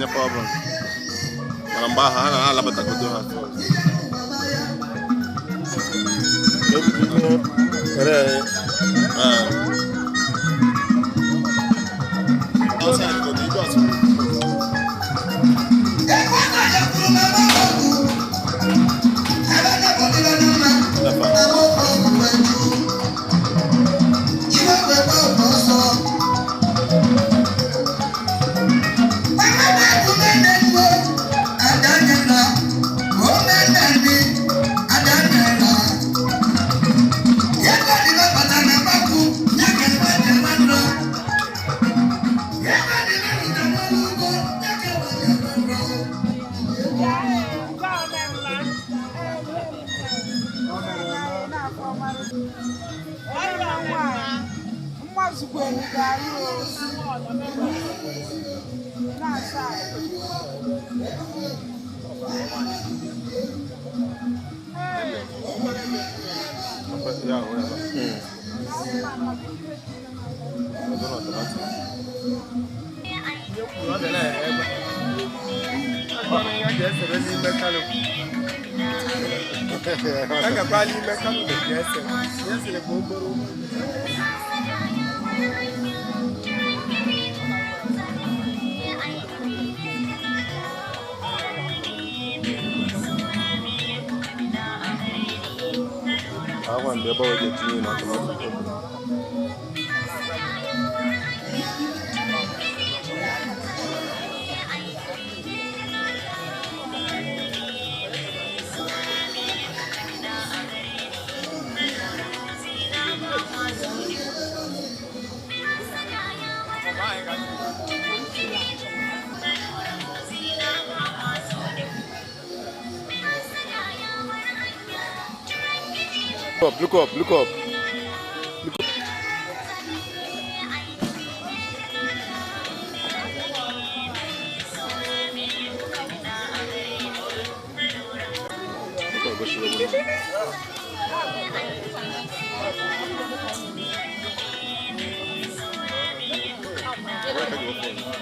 Tinye power bank. Mana mgbe ahụ ha na-alabatagodo ha first. Ee. Outside, go, you just- Ya, whatever. I don't know automatic. Agakwa n'ime kanopi ga-ese. Ya sịrị bụ okporo. Ahụ mgbe ebe ọ ga-etinye na automatic. Look up, look up, look up. Look up. Look up, go show them. Where can you go phone?